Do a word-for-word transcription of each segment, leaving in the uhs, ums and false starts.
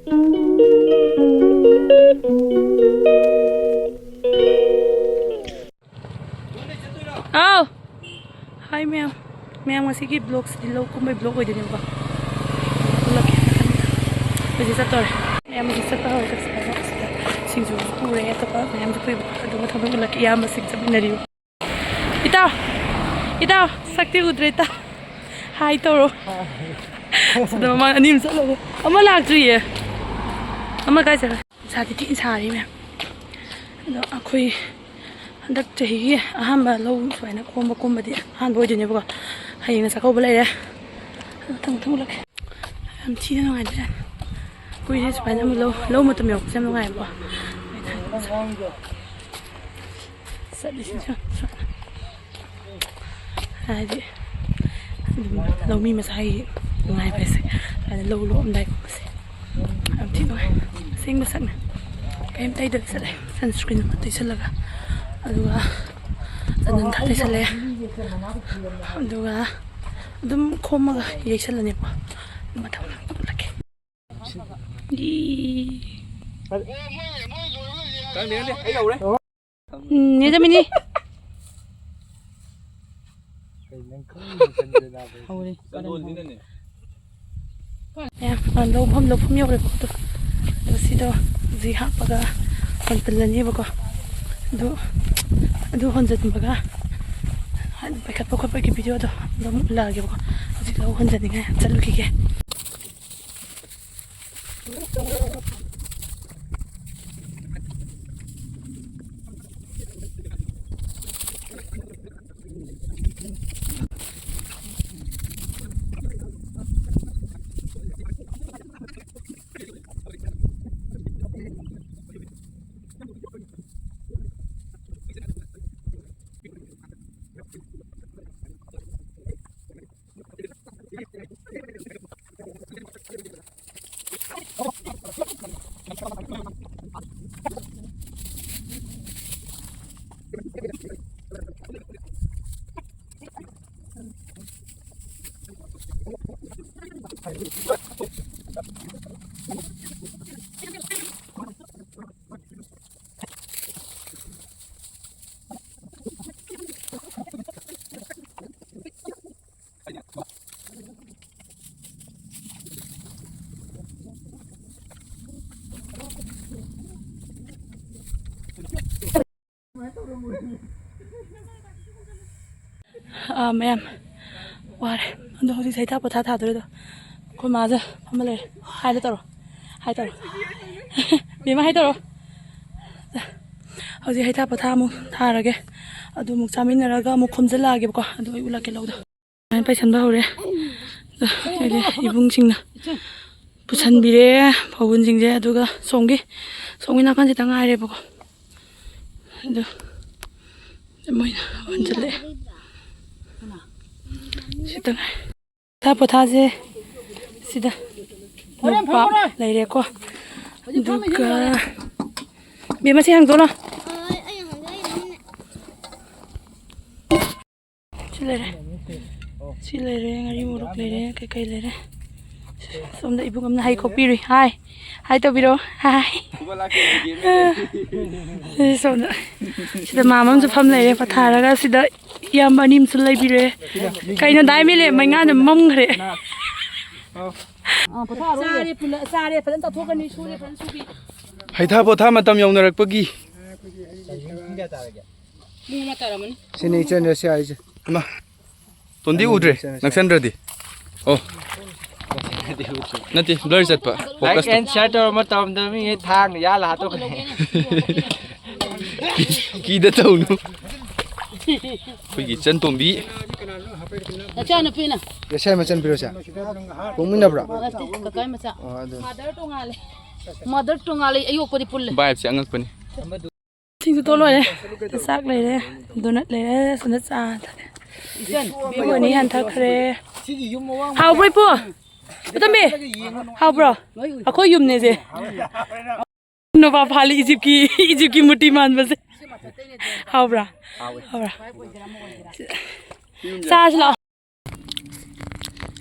ꯑꯥꯎ꯫ ꯍꯥꯏ ꯃꯌꯥꯝ꯫ ꯃꯌꯥꯝ, ꯉꯁꯤꯒꯤ vlogꯁꯤꯗꯤ ꯂꯧ ꯀꯨꯝꯕꯩ vlog ꯑꯣꯏꯗꯣꯏꯅꯦꯕꯀꯣ꯫ ꯎꯠꯂꯛꯀꯦ꯫ ꯍꯧꯖꯤꯛ ꯆꯠꯇꯣꯔꯦ꯫ ꯃꯌꯥꯝ ꯍꯧꯖꯤꯛ ꯆꯠꯄ ꯍꯧꯔꯦ꯫ ꯆꯠꯁꯦ ꯍꯥꯏꯕ꯫ ꯁꯤꯗ ꯁꯤꯡꯖꯨꯁꯨ ꯄꯨꯔꯦ꯫ ꯑꯇꯣꯞꯄ ꯃꯌꯥꯝꯁꯨ ꯄꯨꯏꯕ꯫ ꯑꯗꯨ ꯃꯊꯪꯗ ꯎꯠꯂꯛꯀꯦ꯫ ꯏꯌꯥꯝꯕꯁꯤꯡ ꯆꯠꯃꯤꯟꯅꯔꯤꯕ꯫ ꯏꯇꯥꯎ! ꯏꯇꯥꯎ! ꯁꯛꯇꯤ ꯎꯗ꯭ꯔꯦ ꯏꯇꯥꯎ꯫ ꯍꯥꯏ ꯇꯧꯔꯣ꯫ ꯁꯤꯗ ꯃꯃꯥꯡ ꯑꯅꯤ ꯑꯃ ꯆꯠꯂꯒ꯫ ꯑꯃ ꯂꯥꯛꯇ꯭ꯔꯤꯌꯦ꯫ ꯑꯃ ꯀꯥꯏ ꯆꯠꯈ꯭ꯔꯦ? ꯅꯨꯡꯁꯥꯗꯤ ꯊꯤꯅ ꯁꯥꯔꯤ ꯃꯌꯥꯝ꯫ ꯑꯗꯣ ꯑꯩꯈꯣꯏ ꯍꯟꯗꯛ ꯆꯍꯤꯒꯤ ꯑꯍꯥꯟꯕ ꯂꯧ ꯁꯨꯃꯥꯏꯅ ꯈꯣꯝꯕ ꯀꯨꯝꯕꯗꯤ ꯑꯍꯥꯟꯕ ꯑꯣꯏꯗꯣꯏꯅꯦꯕꯀꯣ꯫ ꯍꯌꯦꯡꯅ ꯆꯥꯛꯀꯧꯕ ꯂꯩꯔꯦ꯫ ꯑꯗꯣ ꯃꯊꯪ ꯃꯊꯪ ꯎꯠꯂꯛꯀꯦ꯫ ꯌꯥꯝ ꯊꯤꯅ ꯅꯨꯡꯉꯥꯏꯖꯥꯠꯅꯤ꯫ ꯀꯨꯏꯔꯦ ꯁꯨꯃꯥꯏꯅ ꯑꯃꯨꯛ ꯂꯧ, ꯂꯧ ꯃꯇꯝ ꯌꯧꯔꯛꯄꯁꯦ ꯌꯥꯝ ꯅꯨꯡꯉꯥꯏꯕꯀꯣ꯫ ꯆꯠꯂꯤꯁꯤꯡꯁꯦ ꯍꯥꯏꯗꯤ ꯑꯗꯨꯝ ꯂꯧꯃꯤ ꯃꯁꯥꯒꯤ ꯅꯨꯡꯉꯥꯏꯕꯁꯦ ꯍꯥꯏꯗꯤ ꯂꯧ ꯂꯣꯛꯑꯝꯗꯥꯏꯒꯨꯝꯕꯁꯦ ꯌꯥꯝ ꯊꯤ ꯅꯨꯡꯉꯥꯏ꯫ ꯑꯁꯦꯡꯕ ꯁꯛꯅꯦ꯫ ꯀꯩꯝ ꯇꯩꯗꯕꯤ ꯆꯠꯂꯦ꯫ Sunscreen ꯑꯃ ꯇꯩꯁꯜꯂꯒ ꯑꯗꯨꯒ ꯆꯟꯗꯟ ꯈꯔ ꯇꯩꯁꯜꯂꯦ꯫ ꯑꯗꯨꯒ ꯑꯗꯨꯝ ꯈꯣꯝꯃꯒ ꯌꯩꯁꯜꯂꯅꯦꯕꯀꯣ꯫ ꯃꯊꯪ ꯎꯠꯂꯛꯀꯦ꯫ ꯈꯪꯗꯦ, ꯈꯪꯗꯦ, ꯑꯩ ꯌꯧꯔꯦ꯫ ꯎꯝ, ꯅꯦ ꯖꯃꯤꯅꯤ꯫ ꯀꯩ ꯅꯪ ꯈꯪꯗꯦ, ꯈꯪꯗꯦ, ꯅꯥꯕ꯫ ꯍꯧꯔꯦ꯫ ꯆꯟꯗꯣꯟꯁꯤꯅꯅꯦ꯫ ꯑꯦ, ꯂꯧꯐꯝ, ꯂꯧꯐꯝ ꯌꯧꯔꯦꯕꯀꯣ꯫ ꯑꯗꯣ, ꯑꯗꯣ ꯁꯤꯗꯣ ꯍꯧꯖꯤꯛ ꯍꯥꯞꯄꯒ ꯍꯣꯟꯖꯤꯜꯂꯅꯦꯕꯀꯣ꯫ ꯑꯗꯨ, ꯑꯗꯨ ꯍꯣꯟꯖꯤꯟꯕꯒ ꯄꯥꯏꯈꯠꯄ ꯈꯣꯠꯄꯒꯤ videoꯗꯣ ꯑꯗꯨꯝ ꯎꯠꯂꯛꯑꯒꯦꯕꯀꯣ꯫ ꯍꯧꯖꯤꯛ ꯂꯧ ꯍꯣꯟꯖꯟꯅꯤꯡꯉꯥꯏ ꯆꯠꯂꯨꯈꯤꯒꯦ꯫ ꯑꯥ, ꯃꯌꯥꯝ ꯋꯥꯔꯦ꯫ ꯑꯗꯣ ꯍꯧꯖꯤꯛꯁꯦ ꯍꯩꯊꯥ ꯄꯣꯊꯥ ꯊꯥꯗꯣꯔꯦ꯫ ꯑꯗꯣ ꯑꯩꯈꯣꯏ ꯃꯥꯁꯦ ꯐꯝꯃ ꯂꯩꯔꯦ꯫ ꯍꯥꯏꯗ ꯇꯧꯔꯣ, ꯍꯥꯏ ꯇꯧꯔꯣ, ꯕꯦꯝꯃ ꯍꯥꯏ ꯇꯧꯔꯣ꯫ ꯍꯧꯖꯤꯛ ꯍꯩꯊꯥ ꯄꯣꯊꯥ ꯑꯃꯨꯛ ꯊꯥꯔꯒꯦ꯫ ꯑꯗꯨ ꯑꯃꯨꯛ ꯆꯥꯃꯤꯟꯅꯔꯒ ꯑꯃꯨꯛ ꯈꯣꯝꯖꯤꯜꯂꯛꯑꯒꯦꯕꯀꯣ꯫ ꯑꯗꯨ ꯑꯩ ꯎꯠꯂꯛꯀꯦ ꯂꯧꯗꯣ꯫ ꯑꯗꯨꯃꯥꯏꯅ ꯄꯩꯁꯟꯕ ꯍꯧꯔꯦ꯫ ꯑꯗꯣ ꯑꯩꯗꯤ ꯏꯕꯨꯡꯁꯤꯡꯅ ꯄꯨꯁꯟꯕꯤꯔꯦ ꯐꯧꯕꯨꯟꯁꯤꯡꯁꯦ꯫ ꯑꯗꯨꯒ ꯁꯣꯝꯒꯤ, ꯁꯣꯝꯒꯤ ꯅꯥꯀꯟꯁꯤꯗ ꯉꯥꯏꯔꯦꯕꯀꯣ꯫ ꯑꯗꯨ ꯃꯣꯏꯅ ꯍꯣꯟꯖꯜꯂꯛꯑꯦ꯫ ꯁꯤꯇꯪ ꯄꯣꯊꯥ ꯄꯣꯊꯥꯁꯦ꯫ ꯁꯤꯗ ꯅꯨꯄꯥ ꯂꯩꯔꯦꯀꯣ꯫ ꯑꯗꯨꯒ ꯕꯦꯝꯃ ꯁꯤ ꯍꯥꯡꯗꯣꯛꯑꯣ꯫ ꯁꯤ ꯂꯩꯔꯦ꯫ ꯁꯤ ꯂꯩꯔꯦ, ꯉꯥꯔꯤ ꯃꯣꯔꯣꯛ ꯂꯩꯔꯦ, ꯀꯩꯀꯩ ꯂꯩꯔꯦ꯫ ꯁꯣꯝꯗ ꯏꯕꯨꯡ ꯑꯃꯅ ꯍꯩ ꯈꯣꯛꯄꯤꯔꯨꯏ꯫ ꯍꯥꯏ꯫ ꯍꯥꯏ ꯇꯧꯕꯤꯔꯣ꯫ ꯍꯥꯏ꯫ ꯁꯣꯝꯗ꯫ ꯁꯤꯗ ꯃꯥꯝꯃ ꯑꯃꯁꯨ ꯐꯝ ꯂꯩꯔꯦ ꯄꯊꯥꯔꯒ꯫ ꯁꯤꯗ ꯏꯌꯥꯝꯕ ꯑꯅꯤ ꯑꯃꯁꯨ ꯂꯩꯕꯤꯔꯦ꯫ ꯀꯩꯅꯣ ꯗꯥꯏ ꯃꯤꯂꯦ ꯃꯩꯉꯥꯟꯗ ꯃꯝꯈ꯭ꯔꯦ꯫ ꯆꯥꯔꯦ ꯄꯨꯜꯂ-, ꯆꯥꯔꯦ ꯐꯖꯅ ꯇꯧꯊꯣꯛꯀꯅꯤ, ꯁꯨꯔꯦ ꯐꯖꯅ ꯁꯨꯕꯤ꯫ ꯍꯩꯊꯥ ꯄꯣꯊꯥ ꯃꯇꯝ ꯌꯧꯅꯔꯛꯄꯒꯤ꯫ ꯄꯨꯡ ꯑꯃ ꯇꯥꯔꯝꯃꯅꯤ꯫ ꯁꯤꯅꯤ ꯏꯆꯟ ꯔꯁꯤꯌꯥ ꯍꯥꯏꯁꯦ꯫ ꯏꯃꯥ꯫ ꯇꯣꯟꯗꯤ ꯎꯗ꯭ꯔꯦ, ꯅꯛꯁꯟꯗ꯭ꯔꯗꯤ꯫ ꯑꯣ꯫ ꯅꯠꯇꯦ, blur ꯆꯠꯄ꯫ Like focus and share ꯇꯧꯔꯝꯕ ꯇꯧꯔꯝꯗꯕ ꯃꯤꯉꯩ ꯊꯥꯡꯅ ꯌꯥꯜꯂ ꯍꯥꯠꯇꯣꯛꯈ꯭ꯔꯦ꯫ ꯀꯤꯗ ꯇꯧꯅꯨ꯫ ꯑꯩꯈꯣꯏꯒꯤ ꯏꯆꯟ ꯇꯣꯝꯕꯤ꯫ ꯅꯆꯥꯅꯨꯄꯤꯅ꯫ ꯌꯦꯁꯥꯏ ꯃꯆꯟ ꯄꯤꯔꯣꯁꯦ꯫ ꯄꯣꯛꯃꯤꯟꯅꯕ꯭ꯔꯣ? ꯅꯠꯇꯦ, ꯀꯀꯥꯏ ꯃꯆꯥ꯫ ꯑꯣ, ꯑꯗꯨ꯫ Mother ꯇꯣꯉꯥꯜꯂꯦ꯫ Mother ꯇꯣꯉꯥꯜꯂꯦ, ꯑꯌꯣꯛꯄꯗꯤ ꯄꯨꯜꯂꯦ꯫ Vibeꯁꯦ ꯑꯉꯛꯄꯅꯤ꯫ ꯁꯤꯡꯖꯨ ꯇꯣꯠ ꯂꯣꯏꯔꯦ꯫ ꯆꯥꯛ ꯂꯩꯔꯦ, donut ꯂꯩꯔꯦ, ꯁꯣꯝꯗ ꯆꯥ ꯊꯛꯑꯦ꯫ ꯏꯆꯟ, ꯏꯕꯨꯡ ꯑꯅꯤ ꯍꯥꯟꯊꯈ꯭ꯔꯦ꯫ ꯍꯥꯎꯕ꯭ꯔꯣ, ꯏꯄꯨ? ꯏꯇꯣꯝꯕꯤ, ꯍꯥꯎꯕ꯭ꯔꯣ? ꯑꯩꯈꯣꯏ ꯌꯨꯝꯅꯦꯁꯦ꯫ ꯅꯣꯕꯥꯞ ꯐꯥꯜꯂꯤ, ꯏꯖꯤꯞꯀꯤ, ꯏꯖꯤꯞꯀꯤ ꯃꯨꯔꯇꯤ ꯃꯥꯟꯕꯁꯦ꯫ ꯍꯥꯎꯕ꯭ꯔꯥ? ꯍꯥꯎꯕ꯭ꯔꯥ? ꯆꯥꯁꯤ ꯂꯥꯛꯑꯣ꯫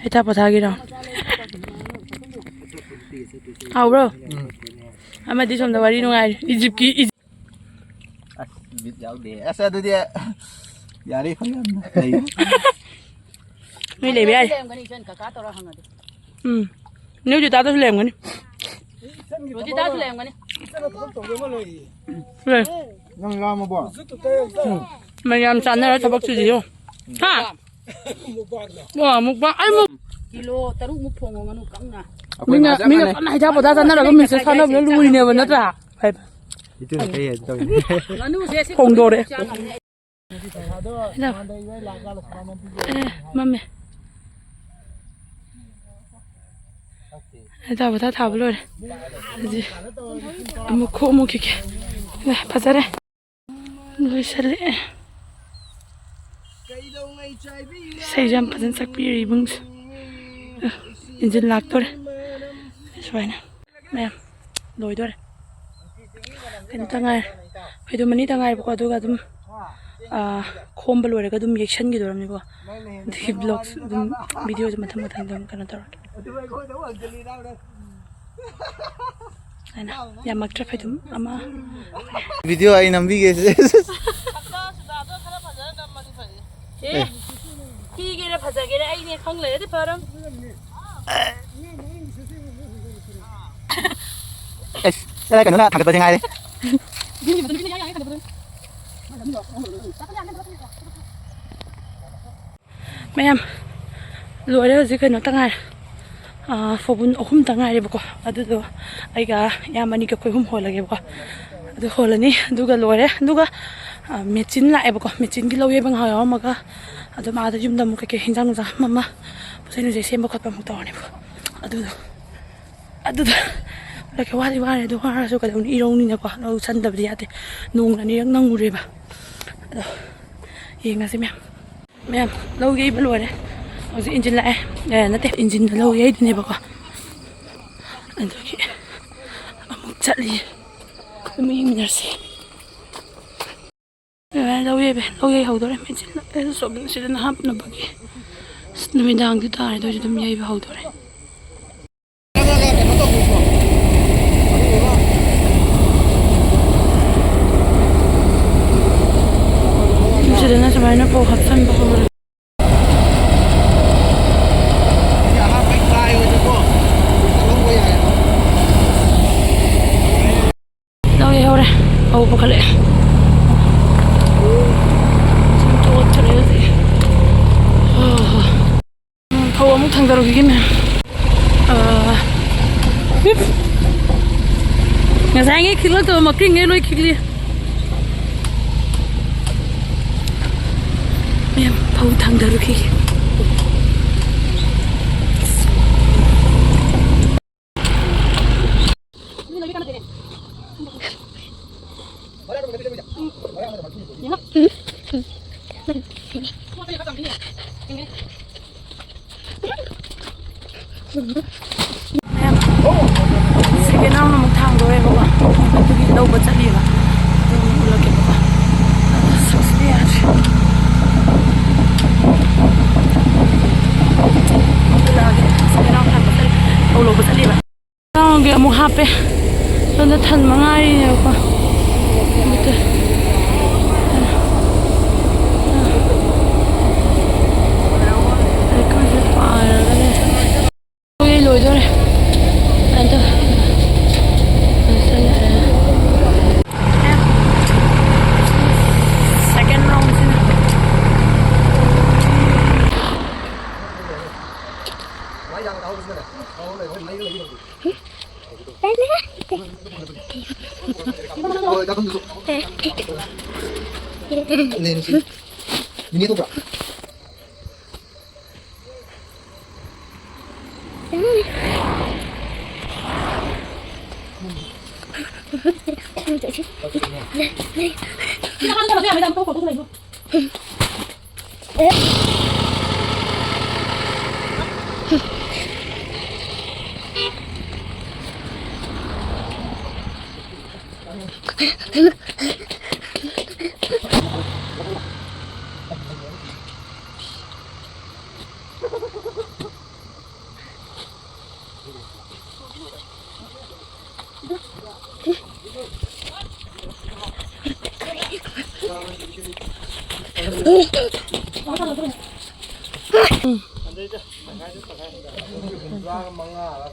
ꯍꯩꯊꯥ ꯄꯣꯊꯥꯒꯤꯔꯣ? ꯍꯥꯎꯕ꯭ꯔꯣ? ꯑꯃꯗꯤ ꯁꯣꯝꯗ ꯋꯥꯔꯤ ꯅꯨꯡꯉꯥꯏꯔꯤ꯫ ꯏꯖꯤꯞꯀꯤ, ꯏꯖꯤꯞ꯫ ꯑꯁ, ꯕꯤꯠ ꯌꯥꯎꯗꯦ꯫ ꯑꯁ, ꯑꯗꯨꯗꯤ ꯌꯥꯔꯦ, ꯈꯪꯉꯦ꯫ ꯅꯣꯏ ꯂꯩꯕ ꯌꯥꯔꯦ꯫ ꯂꯩꯔꯝꯒꯅꯤ, ꯏꯆꯟ, ꯀꯀꯥ ꯇꯧꯔ ꯍꯪꯉꯗꯤ꯫ ꯎꯝ꯫ ꯅꯣꯏ ꯔꯣꯖꯤꯇꯥꯗꯁꯨ ꯂꯩꯔꯝꯒꯅꯤ꯫ ꯔꯣꯖꯤꯇꯥꯁꯨ ꯂꯩꯔꯝꯒꯅꯤ꯫ ꯂꯩ꯫ ꯅꯪ ꯂꯥꯝꯃꯕꯣ? ꯃꯌꯥꯝ ꯆꯥꯟꯅꯔ ꯊꯕꯛ ꯁꯨꯖꯤꯌꯣ꯫ ꯍꯥ? ꯃꯨꯛꯕꯥꯡꯅꯦ꯫ ꯑꯣ, ꯃꯨꯛꯕꯥꯡ꯫ ꯑꯩ ꯃꯨꯛ- ꯀꯤꯂꯣ ꯇꯔꯨꯛꯃꯨꯛ ꯊꯣꯡꯉꯣ ꯉꯥꯅꯨ ꯀꯪꯅ꯫ ꯑꯩꯈꯣꯏ ꯃꯤꯅ, ꯃꯥ ꯆꯞ ꯃꯤꯅ ꯃꯥꯟꯅꯩ꯫ ꯀꯟꯅ ꯍꯩꯊꯥ ꯄꯣꯊꯥ ꯆꯥꯅꯔꯒ ꯃꯤꯡꯁꯦ ꯁꯥꯟꯅꯕꯗ ꯂꯣꯏꯔꯤꯅꯦꯕ, ꯅꯠꯇ꯭ꯔꯥ? ꯐꯩ, ꯐꯩ꯫ ꯏꯇꯨꯅ ꯀꯩ ꯍꯥꯏꯒꯦ ꯇꯧꯔꯤ? ꯉꯥꯅꯨꯁꯦ ꯁꯤ ꯐꯣꯡꯗꯣꯔꯦ꯫ ꯆꯥ ꯉꯝꯗꯦ꯫ ꯑꯦ, ꯃꯝꯃꯦ꯫ ꯍꯩꯊꯥ ꯄꯣꯊꯥ ꯊꯥꯕ ꯂꯣꯏꯔꯦ꯫ ꯍꯧꯖꯤꯛ ꯑꯃꯨꯛ ꯈꯣꯛ ꯑꯃꯨꯛ ꯈꯤꯛꯀꯦ꯫ ꯑꯦ, ꯐꯖꯔꯦ꯫ ꯂꯣꯏꯁꯤꯜꯂꯛꯑꯦ꯫ ꯏꯁꯩꯁꯨ ꯌꯥꯝ ꯐꯖꯅ ꯁꯛꯄꯤꯔꯦ ꯏꯕꯨꯡꯁꯦ꯫ ꯏꯟꯖꯤꯟ ꯂꯥꯛꯇꯣꯔꯦ꯫ ꯁꯨꯃꯥꯏꯅ꯫ ꯃꯌꯥꯝ ꯂꯣꯏꯗꯣꯔꯦ꯫ ꯀꯩꯅꯣꯇ ꯉꯥꯏꯔꯦ꯫ ꯐꯩꯗꯣꯝ ꯑꯅꯤꯇ ꯉꯥꯏꯔꯦꯕꯀꯣ, ꯑꯗꯨꯒ ꯑꯗꯨꯝ, ꯑꯥ, ꯈꯣꯝꯕ ꯂꯣꯏꯔꯒ ꯑꯗꯨꯝ ꯌꯦꯛꯁꯟꯈꯤꯗꯣꯏꯔꯝꯅꯤꯀꯣ꯫ ꯑꯗꯒꯤ vlogs ꯑꯗꯨꯝ, videoꯁꯦ ꯃꯊꯪ ꯃꯊꯪ ꯑꯗꯨꯝ ꯀꯩꯅꯣ ꯇꯧꯔꯛꯀꯦ꯫ ꯍꯥꯏꯅ ꯌꯥꯝꯃꯛꯇ꯭ꯔꯦ ꯐꯩꯗꯣꯝ ꯑꯃ꯫ Video ꯑꯩ ꯅꯝꯕꯤꯒꯦ꯫ ꯑꯦ, ꯊꯤꯒꯦꯔꯥ ꯐꯖꯒꯦꯔꯥ ꯑꯩꯅꯦ ꯈꯪ ꯂꯩꯔꯗꯤ ꯐꯔꯝ꯫ ꯑꯦꯁ, ꯀꯗꯥꯏ ꯀꯩꯅꯣꯅ ꯊꯥꯡꯒꯠꯄꯁꯦ ꯉꯥꯏꯔꯦ꯫ ꯃꯌꯥꯝ, ꯂꯣꯏꯔꯦ ꯍꯧꯖꯤꯛ ꯀꯩꯅꯣꯇ ꯉꯥꯏꯔꯦ꯫ ꯑꯥ, ꯐꯣꯕꯨꯟ ꯑꯍꯨꯝꯇ ꯉꯥꯏꯔꯦꯕꯀꯣ꯫ ꯑꯗꯨꯗꯣ ꯑꯩꯒ ꯏꯌꯥꯝꯕꯅꯤꯒ ꯑꯩꯈꯣꯏ ꯑꯍꯨꯝ ꯍꯣꯜꯂꯒꯦꯕꯀꯣ꯫ ꯑꯗꯨ ꯍꯣꯜꯂꯅꯤ꯫ ꯑꯗꯨꯒ ꯂꯣꯏꯔꯦ꯫ ꯑꯗꯨꯒ, ꯑꯥ, ꯃꯦꯆꯤꯟ ꯂꯥꯛꯑꯦꯕꯀꯣ꯫ ꯃꯦꯆꯤꯟꯒꯤ ꯂꯧ ꯌꯩꯕ ꯉꯥꯏꯍꯥꯛ ꯌꯥꯎꯔꯝꯃꯒ ꯑꯗꯨꯝ ꯑꯥꯗ ꯌꯨꯝꯗ ꯑꯃꯨꯛ ꯀꯩꯀꯩ ꯍꯤꯟꯖꯥꯡ ꯅꯨꯡꯖꯥꯡ ꯑꯃ ꯑꯃ ꯄꯣꯠꯆꯩ ꯅꯨꯡꯆꯩ ꯁꯦꯝꯕ ꯈꯣꯠꯄ ꯑꯃꯨꯛ ꯇꯧꯔꯅꯦꯕꯀꯣ꯫ ꯑꯗꯨꯗꯣ, ꯑꯗꯨꯗ ꯂꯣꯏꯔꯦ꯫ ꯋꯥꯗꯤ ꯋꯥꯔꯦ꯫ ꯑꯗꯨ ꯋꯥꯔꯁꯨ ꯀꯩꯗꯧꯅꯤ? ꯏꯔꯧꯅꯤꯅꯀꯣ꯫ ꯂꯧ ꯁꯟꯗꯕꯗꯤ ꯌꯥꯗꯦ꯫ ꯅꯣꯡ ꯑꯅꯤꯔꯛ ꯅꯪꯉꯨꯔꯦꯕ꯫ ꯑꯗꯣ ꯌꯦꯡꯉꯁꯤ ꯃꯌꯥꯝ꯫ ꯃꯌꯥꯝ, ꯂꯧ ꯌꯩꯕ ꯂꯣꯏꯔꯦ꯫ ꯍꯧꯖꯤꯛ ꯏꯟꯖꯤꯟ ꯂꯥꯛꯑꯦ꯫ ꯑꯦ, ꯅꯠꯇꯦ, ꯏꯟꯖꯤꯟꯗ ꯂꯧ ꯌꯩꯗꯣꯏꯅꯦꯕꯀꯣ꯫ ꯑꯗꯨꯒꯤ ꯑꯃꯨꯛ ꯆꯠꯂꯤ꯫ ꯑꯗꯨꯝ ꯌꯦꯡꯃꯤꯟꯅꯔꯁꯤ꯫ ꯑꯦ, ꯂꯧ ꯌꯩꯕ, ꯂꯧ ꯌꯩ ꯍꯧꯗꯣꯔꯦ꯫ ꯃꯦꯆꯤꯟ ꯂꯥꯛꯑꯦ꯫ ꯁꯣꯝ ꯁꯤꯗꯅ ꯍꯥꯞꯅꯕꯒꯤ꯫ ꯑꯁ, ꯅꯨꯃꯤꯗꯥꯡꯗꯤ ꯇꯥꯔꯦ, ꯑꯗꯨ ꯑꯣꯏꯔꯁꯨ ꯑꯗꯨꯝ ꯌꯩꯕ ꯍꯧꯗꯣꯔꯦ꯫ ꯁꯤꯗꯅ ꯁꯨꯃꯥꯏꯅ ꯐꯧ ꯍꯥꯞꯆꯤꯟꯕ ꯍꯧꯔꯦ꯫ ꯂꯧ ꯌꯩꯍꯧꯔꯦ꯫ ꯐꯧ ꯄꯨꯈꯠꯂꯛꯑꯦ꯫ ꯁꯨꯝ ꯇꯣꯠꯈ꯭ꯔꯦ ꯍꯧꯖꯤꯛ꯫ ꯇꯧꯔꯨꯈꯤꯒꯦ ꯃꯌꯥꯝ꯫ ꯑ, ꯍꯨꯞ꯫ ꯉꯁꯥꯏꯉꯩ ꯈꯤꯛꯂꯛꯇꯕ ꯃꯀ꯭ꯔꯤꯡꯉꯩ ꯂꯣꯏ ꯈꯤꯛꯂꯤ꯫ ꯃꯌꯥꯝ ꯐꯧ ꯊꯥꯡꯗꯔꯨꯈꯤꯒꯦ꯫ ꯁꯦꯀꯦꯟ ꯔꯥꯎꯟ ꯑꯃꯨꯛ ꯊꯥꯡꯗꯣꯔꯦꯕꯀꯣ꯫ ꯑꯗꯨꯒꯤ ꯂꯧꯕ ꯆꯠꯂꯤꯕ꯫ ꯑꯗꯨ ꯑꯃꯨꯛ ꯎꯠꯂꯛꯀꯦꯕꯀꯣ꯫ ꯁꯛꯁꯤꯗꯤ ꯌꯥꯗ꯭ꯔꯦ꯫ ꯎꯠꯂꯛꯑꯒꯦ꯫ ꯁꯦꯀꯦꯟ ꯔꯥꯎꯟ ꯊꯥꯡꯕ ꯆꯠꯂꯤ꯫ ꯐꯧ ꯂꯧꯕ ꯆꯠꯂꯤꯕ꯫ ꯔꯥꯎꯟꯒꯤ ꯑꯃꯨꯛ ꯍꯥꯞꯄꯦ꯫ ꯁꯣꯝꯗ ꯊꯟꯕ ꯉꯥꯏꯔꯤꯅꯦꯕꯀꯣ꯫ ꯑꯗꯨꯗ ꯂꯩꯀꯥꯏꯁꯦ ꯄꯥꯏꯔꯒ ꯂꯩ꯫ ꯂꯣꯏ ꯂꯣꯏꯗꯣꯔꯦ꯫ ꯑꯗꯣ ꯂꯣꯏꯁꯜꯂꯛꯑꯦ꯫ ꯁꯦꯀꯦꯟ ꯔꯥꯎꯟꯁꯤꯅ꯫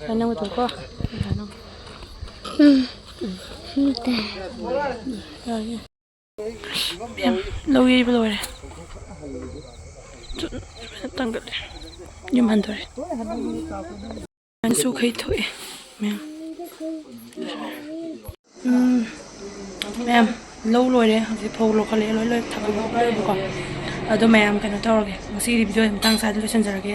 ꯅꯪ ꯃꯇꯧ ꯀꯣ꯫ ꯎꯝ꯫ ꯌꯥꯔꯦ꯫ ꯃꯌꯥꯝ ꯂꯧ ꯌꯩꯕ ꯂꯣꯏꯔꯦ꯫ ꯇꯪꯒꯠꯂꯦ꯫ ꯌꯨꯝ ꯍꯟꯗꯣꯔꯦ꯫ ꯁꯨ ꯈꯩ ꯊꯣꯛꯑꯦ ꯃꯌꯥꯝ꯫ ꯎꯝ, ꯃꯌꯥꯝ, ꯂꯧ ꯂꯣꯏꯔꯦ꯫ ꯍꯧꯖꯤꯛ ꯐꯧ ꯂꯧꯈꯠꯂꯛꯑꯦ꯫ ꯂꯣꯏ ꯂꯣꯏ ꯊꯥꯡꯒꯠꯂꯦꯕꯀꯣ꯫ ꯑꯗꯣ ꯃꯌꯥꯝ ꯀꯩꯅꯣ ꯇꯧꯔꯒꯦ꯫ ꯉꯁꯤꯒꯤꯗꯤ ꯚꯤꯗꯤꯑꯣ ꯃꯇꯥꯡ ꯆꯥꯗ ꯂꯣꯏꯁꯤꯟꯖꯔꯒꯦ꯫